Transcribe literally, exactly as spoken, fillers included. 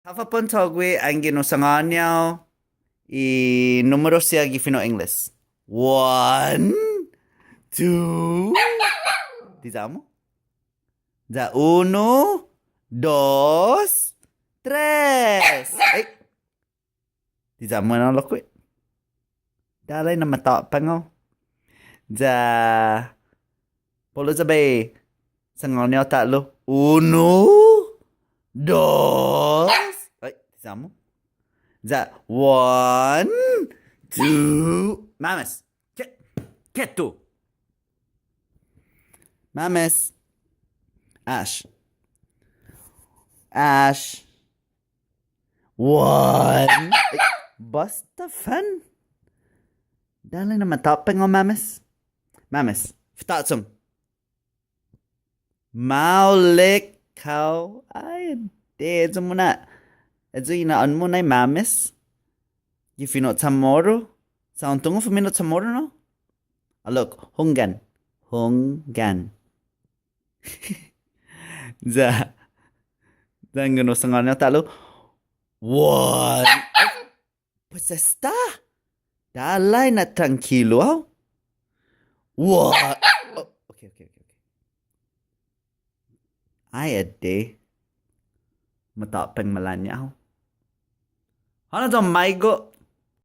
Håfa pon tågo' anggen hu sangåni hao i numeru siha gi fino' English? One, two. Ti ya-mu? Ya unu, dos, tres. Ai. Ti ya-mu enao lokkue'. Dålai na matåpang hao. Ya, po'lo ya bai sangåni hao ta'lo? Unu, dos. Ai, ti ya-mu. Ya, one, two. Mames. Ke-, ketu. Mames. Ash. Ash. One. Ai, båsta fan. Dålai na matåpang hao, mames. Mames. Fitå'chong. Maolek hao. Ai, adei, ayu muna'. Ayu i na'ån-mu nai mames. Gi fino' Chamoru. Sa' un tungo' fumino' Chamoru, no? Alok, hunggan. Hunggan. Ya. Ya anggen hu sangåni hao ta'lo. One. Pues esta. Dålai na trankilu hao. One. Oh, okay, okay, okay, okay. Ai, adei. Matåpang malaña' hao. Hånao ya un maigo'.